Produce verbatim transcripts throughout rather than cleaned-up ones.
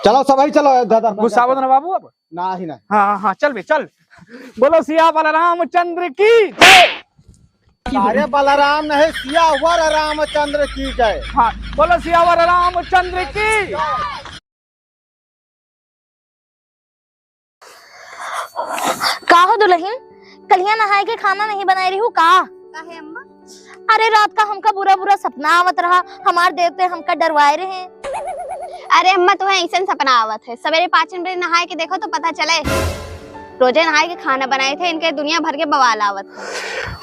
चलो सबही चलो अयोध्या दर्शन गुस्सा करके। मत ना बाबू अब। नाही, नाही। हाँ, हाँ, हाँ, चल बे, चल। बोलो सिया बलराम चंद्र की जय। अरे बलराम नहीं, सियावर रामचंद्र की जय। हाँ, बोलो सियावर रामचंद्र की। का हो दुलहिन, कलिया नहाए के खाना नहीं बनाए रही हूँ का? काहे अम्मा? अरे रात का हमका बुरा बुरा सपना आवत रहा, हमार देवते हमका डरवाए रहे। अरे अम्मा, तुम्हें ऐसन सपना आवत है, सवेरे पाँच बजे नहाए के देखो तो पता चले। रोजे नहाए के खाना बनाए थे, इनके दुनिया भर के बवाल आवत है।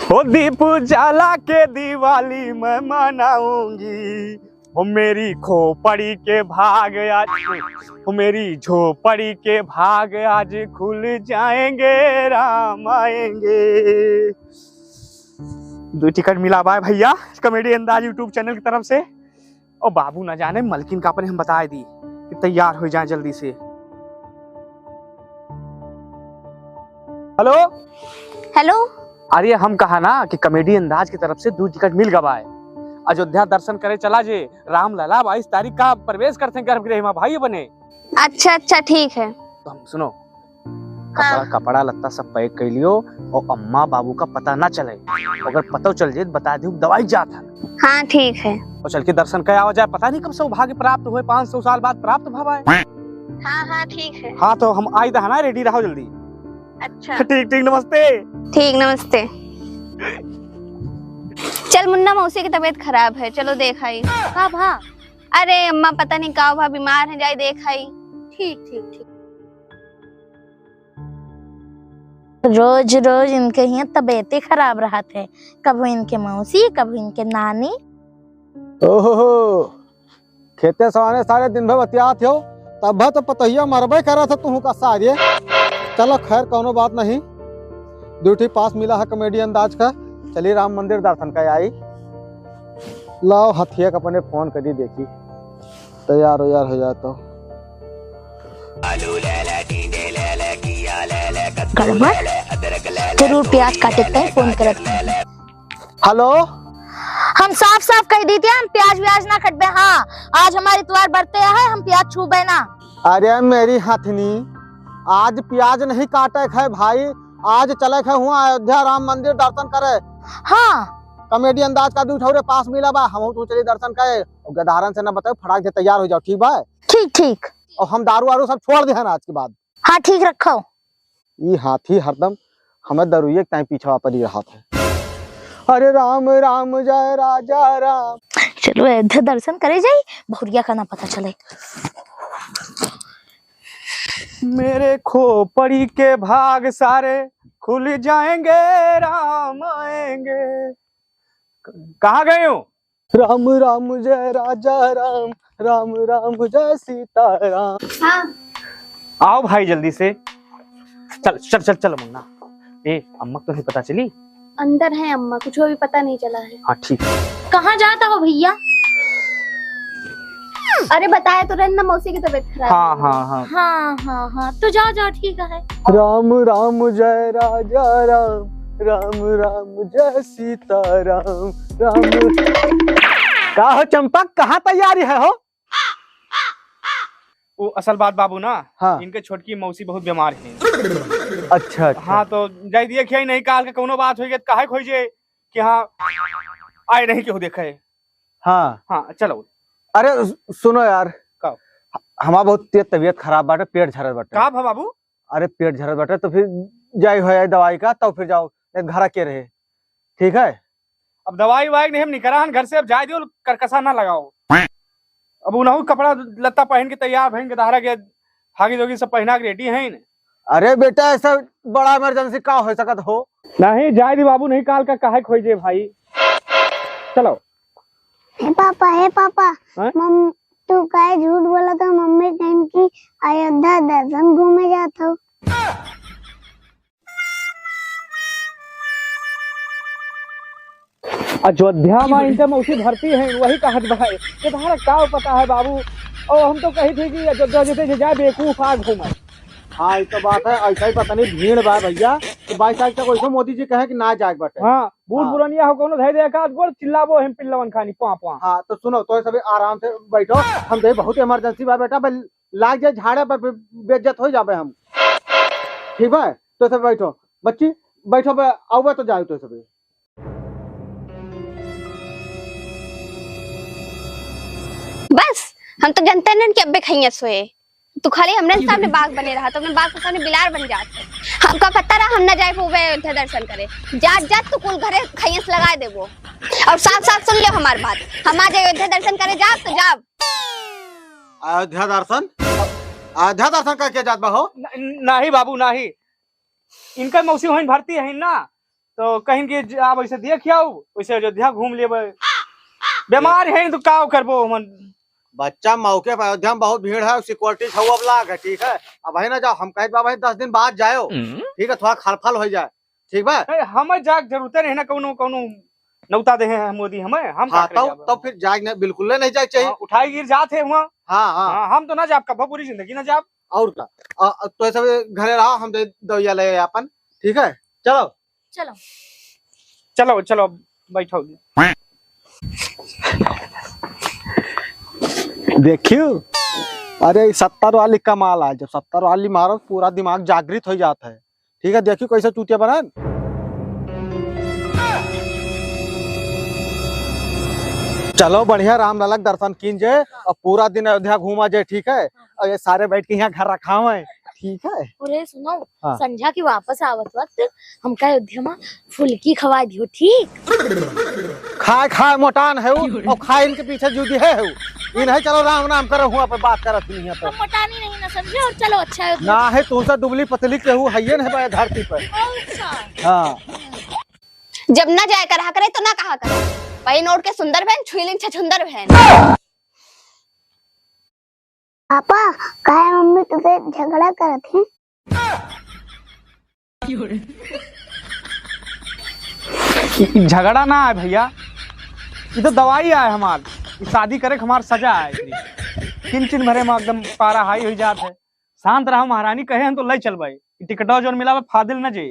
ओ दीप जला के दिवाली मैं मनाऊंगी, ओ मेरी खोपड़ी के भाग आज, ओ मेरी झोपड़ी के भाग आज खुल जाएंगे, राम आएंगे। दो टिकट मिला बाय भैया, कॉमेडी अंदाज YouTube चैनल की तरफ से। ओ बाबू ना जाने, मलकिन का अपने हम बताए दी कि तैयार हो जाए जल्दी से। हेलो। हेलो। अरे हम कहा ना कि कॉमेडी अंदाज की तरफ से दो टिकट मिल गवा है। अयोध्या दर्शन करे चला जे, रामलला बाईस तारीख का प्रवेश करते हैं गर्भगृह में भाई बने। अच्छा, अच्छा, ठीक है। तो हम सुनो, कपड़ा, हाँ। कपड़ा लत्ता सब पैक कर लियो और अम्मा बाबू का पता ना चले। अगर पता चल जाए तो बता दियो दवाई जात है। हाँ, ठीक है। और चल के दर्शन कर आवा जाए, पता नहीं कब सौभाग्य प्राप्त हुए, पाँच सौ साल बाद प्राप्त भवा है। हाँ, हाँ, ठीक है। हाँ, तो हम आई दहना, रेडी रहो जल्दी। अच्छा। ठीक, ठीक, नमस्ते। ठीक, नमस्ते। चल मुन्ना, मौसी की तबीयत खराब है, चलो देखाई। का भा? अरे अम्मा, पता नहीं का भा, बीमार है, जाए देखाई। ठीक, ठीक, ठीक। रोज रोज इनके हियाँ तबीयते खराब रहत है, कभू इनके मौसी, कभू इनके नानी। ओहो, खेते सवाने सारे दिन भर बतियात हो, तब तो पतोहिया मरबे करत है तुहू का सारे। चलो खैर, कौनो बात नहीं, ड्यूटी पास मिला है कॉमेडी अंदाज का, चलिए राम मंदिर दर्शन कर आई। लाओ हथिया का अपने फोन करी देखी। तैयार हो यार, हो जाए तो। गड़बड़? जरूर प्याज काटे के टाइम फोन करत है। हेलो। हम साफ साफ कह दी थी, हम प्याज व्याज ना खटबे। हाँ, आज हमारे इतवार बरते है, हम प्याज छूबे ना। अरे मेरी हथनी, आज प्याज नहीं काटे है भाई, आज चले है हुआ अयोध्या राम मंदिर दर्शन करे। हाँ। कॉमेडी अंदाज का दू ठौरे पास मिला बा, हम तू चली दर्शन करे। और गदारन से ना बताओ, फटाक से तैयार हो जाओ, ठीक बा? ठीक, ठीक। और हम दारू वारू सब छोड़ दे हैं आज के बाद। हाँ, ठीक रखो। ई हाथी हरदम हमें दरुइये के टाइम पीछे पड़ी रहत है। हरे राम राम जय राजा राम। चलो अयोध्या दर्शन करे जाई, बहुरिया का ना पता चले। मेरे खोपड़ी के भाग सारे खुल जाएंगे, राम आएंगे। कहाँ गए हो? राम राम जय राजा राम, राम राम जय सीता राम। हाँ। आओ भाई जल्दी से। चल, चल, चल, चल मुन्ना। ए, अम्मा को तो नहीं पता चली? अंदर है अम्मा, कुछ भी पता नहीं चला है। हाँ, ठीक है। कहाँ जाता हो भैया? अरे बताया तो रहन ना, मौसी की तबीयत खराब हाँ, है। हाँ, हाँ। हाँ, हाँ, हाँ, तो जाओ, जाओ, ठीक है। राम राम जय राजा राम, राम राम जय सीता राम, राम। का हो चंपा, कहाँ तैयारी है हो? वो असल बात बाबू ना, हाँ। इनके छोटकी मौसी बहुत बीमार है। अच्छा, अच्छा। हाँ, तो जाई दिए खियाई नहीं, काल के कौनो बात होई गई, काहे खोई जे कि हाँ, आए नहीं केहू देखे। हाँ। हाँ, चलो। अरे सु-, सुनो यार। का? ह-, हमार बहुत तेज तबीयत खराब बाटे, पेट झरत बाटे। का भा बाबू? अरे पेट झरत बाटे, तो फिर जाई हो आई दवाई का, तब फिर जाओ, एक घरा के रहे, ठीक है? अब दवाई वाई नहीं हम निकरा हन घर से, अब जाए दियो, करकसा ना लगाओ। अब उनहु कपड़ा लत्ता पहन के तैयार भइन के दहरा के हागी जोगी सब पहना के रेडी हैं। अरे बेटा, ऐसा बड़ा इमरजेंसी का हो सकत हो? नहीं, जाए दी बाबू, नहीं काल का काहे खोई जे भाई। चलो। हे पापा, हे पापा, हाँ? मम-, तू काहे झूठ बोला था? मम्मी कहीं की अयोध्या दर्शन घूमे जात हो। अयोध्या में इनके मौसी भरती हैं, वही कहत बा। ये तहरा का पता है बाबू? और हम तो कही थी कि अयोध्या जैसे जे जाए बेवकूफ आ घूमे। हाँ, ये तो बात है, ऐसा ही पता नहीं भीड़ बा भैया। तो बाईस तारीख तक वैसे मोदी जी कहे कि ना जाए के बाटे। हाँ, बूढ़ हाँ। पुरनिया हो, कोनो धै दे एकाध गोड़ चिल्लाबो हम पिल्लवन खानी, पुआ, पुआ। हाँ, तो सुनो, तो सभी आराम से बैठो, हम तो बहुत इमरजेंसी बा बेटा, बल लाग जाए झाड़े पर, बे-, बेइज्जत होइ जाबे हम। ठीक बा, तो सब बैठो। बच्ची, बैठो बे, आउबे तो जाओ तो सब। बस, हम तो जनते नहीं कि अब्बे खइया सोए। तू खाली हमरे सामने बाघ बने रहा, तो हमरे बाघ के सामने बिलार बन जात है। हमका पता रहा हम ना जाए पउबे अयोध्या दर्शन करे। जात जात तू कुल घरे खइया से लगाए देबो। और साफ साफ सुन लियो हमार बात, हम आज अयोध्या दर्शन करे जाब तो जाब। अयोध्या दर्शन? अयोध्या दर्शन करके जात बा हो? न-, नाही बाबू, नाही। इनकर मौसी वहीं भरती है ना, तो कहीं कि ज-, आप ऐसे देख आओ, वैसे अयोध्या घूम लेबे। बीमार है तो का करबो हमन? बच्चा, मौके पर अयोध्या में बहुत भीड़ है, सिक्योरिटी छौ अब लाग है, ठीक है? अब है ना जाओ, हम कहत बा भाई दस दिन बाद जाओ, हम्म। ठीक है, थोड़ा खलफल हो जाए, ठीक बा? नहीं, हमें जाग जरूरत नहीं ना, कौनो, कौनो नौता दे हैं मोदी हमें, हम का हाँ, करे तब, जाबे? तब फिर जाग नहीं, बिल्कुल नहीं जाए चाहिए। हाँ, उठाई गिर जात है वहाँ। हाँ, हाँ। हाँ, हम तो ना जाब, कब्बो पूरी जिंदगी ना जाब। और का? अ, अ, तो ऐसे घरे रहो, हम दे दवाइया ले आए अपन, ठीक है? चलो। चलो। चलो, चलो, बैठो। देखियो, अरे, ई सत्तर वाली कमाल है। जब सत्तर वाली मारो, पूरा दिमाग जागृत हो जाता है। ठीक है, देखियो कैसे चूतिया बनन। चलो, बढ़िया, रामलला के दर्शन कीन जाए और पूरा दिन अयोध्या घूमा जाए, ठीक है? और ये सारे बैठ के यहाँ घर रखावे, ठीक है? अरे सुनो, हाँ। संझा के वापस आवत वक्त हमका अयोध्या में फुलकी खवा दियो, ठीक? खाए खाए मोटान है उ, और खाए इनके पीछे जुदी है उ। इन्हें चलो राम नाम करो, हुआ पे बात करत नहीं है तो। हम मोटानी नहीं ना समझे, और चलो अच्छा है। ना है तुमसे दुबली पतली केहू है ये नहीं बा धरती पर। अच्छा। हाँ। जब ना जाए करा करे तो ना कहा करे। भाई नोट के सुंदर बहन, छुईलिन छछुंदर बहन। पापा, काहे मम्मी तुझसे झगड़ा करत है? ई झगड़ा ना है भैया, ई तो दवाई आए हमार, ई शादी करे के हमार सजा आए। किन चिन भरे में एकदम पारा हाई हो जात है। शांत रहो महारानी, कहे हम तो ले चलबे। ई टिकटवा जोन मिला बा, फादिल न जे।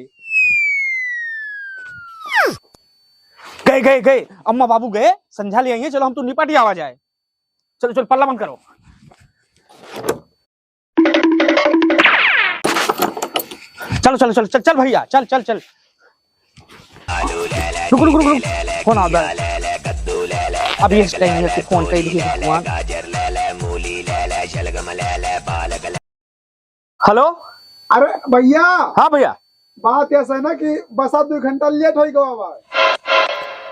गए, गए, गए, अम्मा बाबू गए, संझा ले आइए, चलो हम तो निपट आवा जाए। चलो, चलो, पल्ला बंद करो। चलो, चलो, चलो, चल, चल भैया, चल, चल, चल। रुक, रुक, रुक, रुक। फोन आ रहा है। अब ये टाइम है कि फोन कह दिए भगवान। हेलो। अरे भैया। हाँ भैया। बात ऐसा है ना कि बस आप दो घंटा लेट हो गवा बा।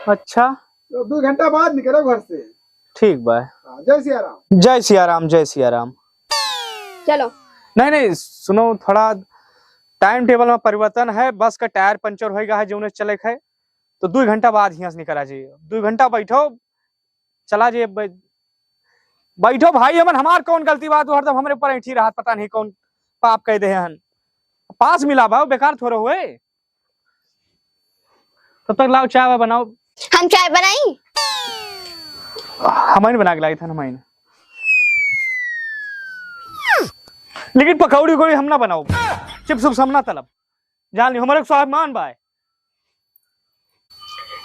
अच्छा। तो दो घंटा बाद निकलो घर से। ठीक बा। हाँ, जय सिया राम। जय सिया राम, जय सिया राम। चलो। नहीं, नहीं, सुनो, थोड़ा टाइम टेबल में परिवर्तन है, बस का टायर पंचर होइगा है, जौने चले है, तो दुइ घंटा बाद हियाँ से निकला जाइए। दुइ घंटा बैठो, चला जाइए। बै-, बैठो भाई, हमन, हमार कौन गलती बा? तू हरदम हमरे ऊपर ऐंठी रहत, पता नहीं कौन पाप कह दे हन। पास मिला बा, बेकार थोड़े हुए। तब तक लाओ, चाय वाय बनाओ। हम चाय बनाई? हमइन बना के लाई थन, हमइन। लेकिन पकौड़ी उकौड़ी हम ना बनाओ, चिप्स उप्स हम ना तलब। जान लियो, हमारे स्वाभिमान बा।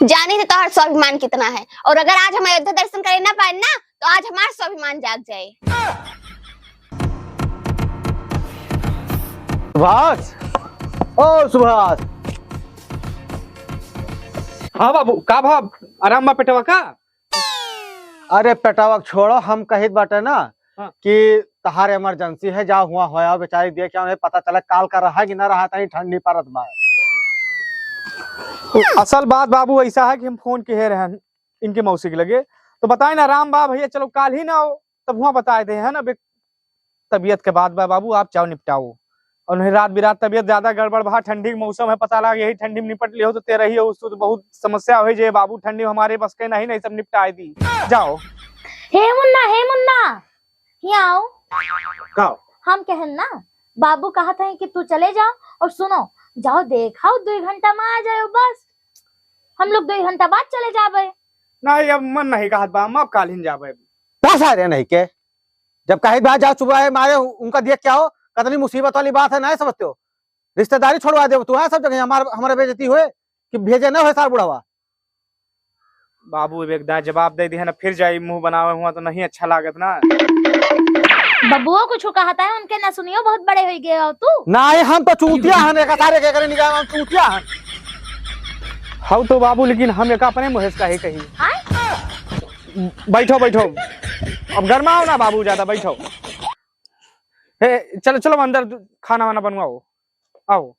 जानी तो तोहर स्वाभिमान कितना है, और अगर आज हम अयोध्या दर्शन करे ना पाए ना, तो आज हमार स्वाभिमान जाग जाए। सुभाष, ओ सुभाष। हाँ बाबू, का भा, आराम बा पेटवा का? अरे पेटवा छोड़ो, हम कहित बाटे ना हाँ। कि तहार इमरजेंसी है, जाओ हुआ होया बेचारी देख आओ, नहीं पता चला काल का रहा कि ना रहा, तनी ठंडी परत बा। असल बात बाबू ऐसा है कि हम फोन किहे रहन इनके मौसी के लगे, तो बताए ना राम बा भैया, चलो काल ही ना हो, तब हुआ बताए दे है ना, बे-, तबीयत के बात बा बाबू, आप जाओ निपटाओ। और नहीं रात बिरात तबीयत ज्यादा गड़बड़ भा, ठंडी के मौसम है, पता लगा यही ठंडी में निपट लियो तो तेरा ही हो, उसको तो बहुत समस्या हो जाए बाबू, ठंडी में हमारे बस के नहीं, नहीं सब निपटाए दी। जाओ। हे मुन्ना, हे मुन्ना, यहाँ आओ। का? हम कहन ना, बाबू कहत हैं कि तू चले जाओ और सुनो, जाओ देखाओ, दो घंटा में आ जाओ बस। हम लोग दो घंटा बाद चले जाबे। नहीं, अब मन नहीं कहत बा, हम अब काल ही जाबे। का सारे नहीं के? जब कहीं बात जाओ चुप रहे, मारे उनका देख क्या हो, कितनी मुसीबत वाली बात है, नहीं समझते हो? रिश्तेदारी छोड़वा दे तू, है सब जगह हमार, हमारे बेइज्जती हुए कि भेजे ना होए सार बुढ़ावा। बाबू, एक दाएं जवाब दे दिया ना, फिर जाई मुंह बनावे हुआ तो नहीं अच्छा लागत ना। बबुओ कुछ कहत है, उनके ना सुनियो, बहुत बड़े होइ गए हो तू। नाही, हम तो चूतिया हन, एक सारे के करे निगाह में हम चूतिया हन। हऊ तो बाबू, लेकिन हम एक अपने मुँहे से काहे कही। आय? बैठो, बैठो, अब गरमाओ ना बाबू ज्यादा, बैठो। हे, चलो, चलो अंदर खाना वाना बनवाओ। आओ,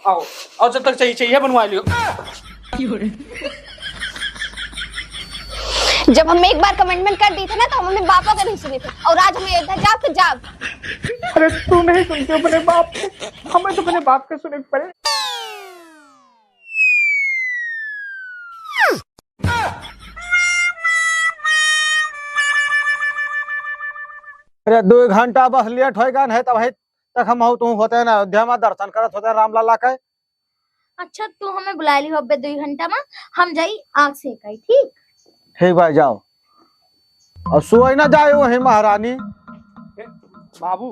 आओ, आओ, जब तक चाहिए, चाहिए बनवा लियो। जब हम एक बार कमिटमेंट कर दी थे ना, तो हम अपने बापा का नहीं सुने थे, और आज हमें इधर जाओ तो जाओ। अरे, तू नहीं सुनते अपने बाप के, हमें तो अपने बाप के सुने के पड़े। अरे, दो घंटा बस लेट होइगा, नहीं तो भाई तक हम हऊ तू होते ना अयोध्या में दर्शन करत होते रामलला के। अच्छा, तू हमें बुलाए ली हो अबे दुई घंटा में, हम जाई आँख सेकाई, ठीक? ठीक भाई, जाओ। और सोए ना जाए वही महारानी। ए, बाबू,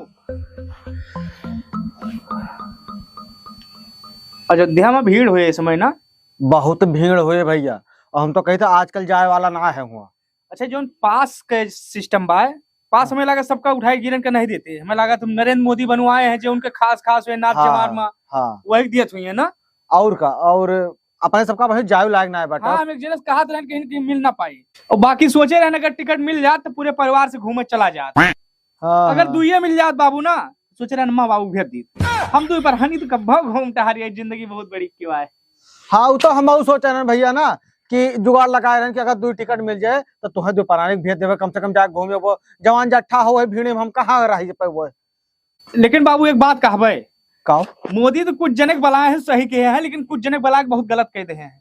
अयोध्या में भीड़ हुए इस समय ना? बहुत भीड़ हुए भैया, और हम तो कही थे आजकल जाए वाला ना है हुआ। अच्छा, जौन पास के सिस्टम बा, पास हाँ। हमें लगा सबका उठाए गिरन के नहीं देते, हमें लगा तुम नरेंद्र मोदी बनवाए हैं जो उनके खास खास हुए नाच हाँ, जमार में हाँ। वही दियत हुई है ना। और का, और अपने सबका वही जाए लायक ना है बाटे। हाँ, हम एक जने से कहत रहन कहीं, कहीं मिल ना पाई, और बाकी सोचे रहन अगर टिकट मिल जात तो पूरे परिवार से घूमे चला जात। हाँ, अगर हाँ। दुइये मिल जात बाबू ना, सोचे रहन माँ बाबू भेज दी, हम दुई पर हनी तो कब्बो घूम टहरी, जिंदगी बहुत बड़ी क्यों आए। हाँ, वो तो हम सोचे रहन भैया ना कि जुगाड़ लगाए रहन कि अगर दुई टिकट मिल जाए तो तुहें दुई परानी भेज देवे, कम से कम जाके घूमे वो। जवान जट्ठा हो है भीड़ में, हम कहाँ रही पे वो। लेकिन बाबू एक बात कहबे, का? मोदी तो कुछ जने के बलाए हैं सही कहे हैं, लेकिन कुछ जने के बलाए के बहुत गलत कह दे हैं।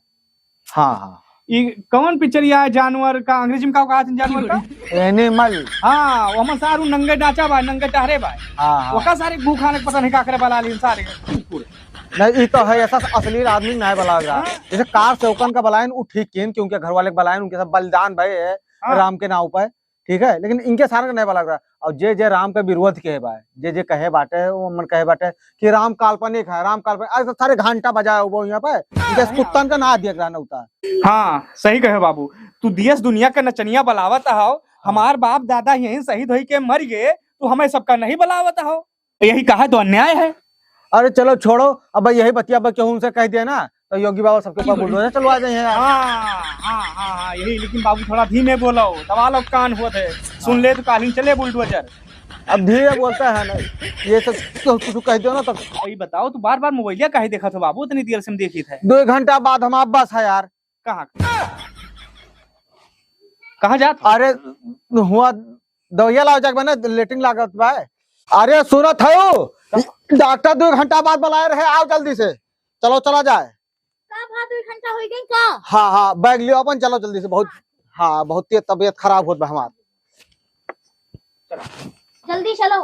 हाँ, हाँ। ई कौन पिक्चर या जानवर का, अंग्रेजी में का कहा था जानवर का? एनिमल। हाँ, वो हम सारू नंगे नाचा बा, नंगे टहरे बा। हाँ, हाँ। ओका सारे घू खाने के पता नहीं का करे बला लीन सारे कुकुर। नहीं, ई तो है, ऐसा असली आदमी नहीं बला रहा। हाँ। जैसे कार सेवकन का बलायन, उ ठीक किन, क्योंकि घर वाले के बलायन, उनके सब बलिदान भए है हाँ। राम के नाव पे, ठीक है, लेकिन इनके सारे का नहीं बला रहा। और जे जे राम का विरोध के बा, जे जे कहे बाटे, वो मन कहे बाटे कि राम काल्पनिक है, राम काल्पनिक, अरे तो सारे घंटा बजाए हो यहाँ पे, इनके हाँ। कुत्तन का ना दिया रहा ना उतार। हाँ, सही कहे बाबू, तू देश दुनिया का नचनिया बलावत हो, हमार बाप दादा यहीं शहीद होई के मर गए, तू हमें सबका नहीं बलावत हो। यही कहा तो अन्याय है। अरे चलो छोड़ो, अब यही बतिया अब केहू से कह दिया ना तो योगी बाबा सबके ऊपर बुलडोजर चलवा दे हैं यार। हाँ, हाँ, हाँ, हाँ, यही, लेकिन बाबू थोड़ा धीमे बोलो, दबा लो कान होत है, सुन ले तो कालीन चले बुलडोजर। अब धीरे बोलता है ना, ये सब कुछ, कुछ कह दो ना तब। ये बताओ, तू बार बार मोबाइलिया काहे देखत हो बाबू? इतनी देर से हम देखी थे। दो घंटा बाद हम आप बस है यार। कहाँ? कहाँ जात? अरे हुआ दवाइया लाओ जाके बने, लेटरिन लागत बा। अरे सुनत हो, डॉक्टर दो घंटा बाद बुलाए रहे, आओ जल्दी से, चलो चला जाए। का भा, दो घंटा हो गई का? हाँ, हाँ, बैग लियो अपन, चलो जल्दी से, बहुत, हाँ, बहुत तेज तबीयत खराब होत बा हमार। जल्दी चलो।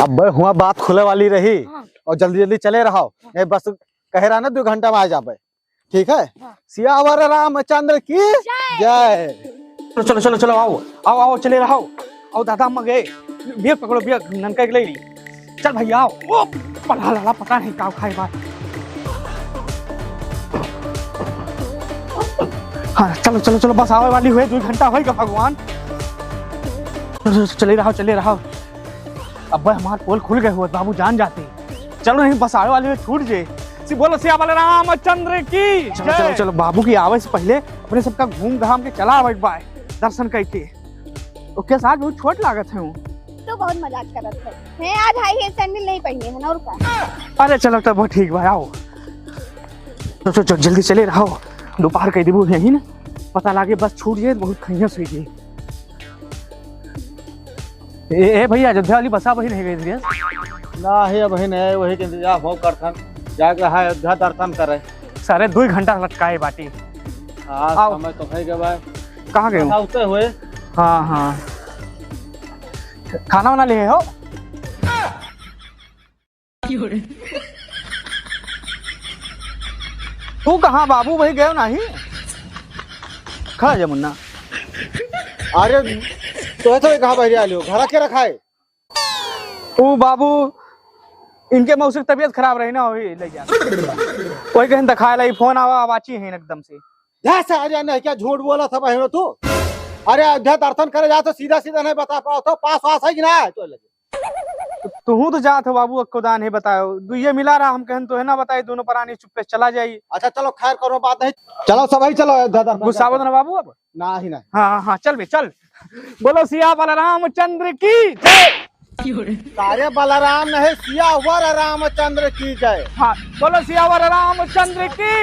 अब हुआ बात खुले वाली रही हाँ। और जल्दी जल्दी चले रहो, हाँ। नहीं बस कहे रहा ना दो घंटा में आ जाबे, ठीक है? हाँ। सियावर रामचंद्र की जय। जय। चलो, चलो, चलो, चलो, आओ, आओ, आओ, चले रहो। आओ दादा, अम्मा गए। बैग पकड़ो, बैग, ननका के ले ली। चल भैया, आओ। ओ, पला लाला, पता नहीं का खाए बा। हाँ, चलो, चलो, चलो, बस आवे वाली हुए, दो घंटा होएगा भगवान। चलो, चलो, चले रहो, चले रहो। अब्बे हमार पोल खुल गए हुए, बाबू जान जाते। चलो नहीं, बस आवे वाले में छूट जे। सी बोलो सियावर रामचंद्र की चलो, चलो, जय। चलो, बाबू की आवे से पहले अपने सबका घूम घाम के चला आवे एक बार, दर्शन करके। ओके साथ बहुत छोट लागत है। तो बहुत मजाक करत है। हैं, आज हाई हील सैंडल नहीं पहने हैं, और का? अरे चलो, तब ठीक बा, आओ। चलो, चलो, चलो, जल्दी चले रहो, दोपहर कह देबो यही ना, पता लागे बस छूट जाए, बहुत खैया से गई। ए, ए भैया, अयोध्या वाली बसा वही नहीं गई भैया? ना है, वही नहीं है, वही के इंतजार हो करथन, जाके रहा अयोध्या दर्शन करे। सारे दो घंटा लटकाए बाटी। हाँ, आओ। समय तो है गवा। कहाँ गए हो? बसा उतरे हुए। हाँ, हाँ। खाना वाना ले हो? तू कहाँ बाबू भाई गयो नाही? खड़ा जा मुन्ना। अरे, तो है तो कहाँ बहरे आलियो? घरा के रखा है? ओ बाबू, इनके मौसी की तबीयत खराब रही ना, वही ले जा। वही कहीं दिखाए लाई, फोन आवा, आवाची है एकदम से। जा सारे ने क्या झूठ बोला था बहनों तू? अरे अयोध्या दर्शन करे जात हो, सीधा सीधा नहीं बता पावत हो, पास वास है कि ना है तो लगे। तो तुहू तो जात हो बाबू, अक्को दान है बताओ, दुइये मिला रहा, हम कहन तो है ना बताई, दोनों परानी चुप्पे चला जाई। अच्छा चलो, खैर करो बात नहीं, चलो सब ही चलो अयोध्या दर्शन गुस्सा करके। ना बाबू अब। ना ही नहीं। हाँ हाँ हाँ, चल बे चल। बोलो सिया बलराम चंद्र की जय। अरे बलराम नहीं, सियावर रामचंद्र की जय। हाँ, बोलो सियावर रामचंद्र की।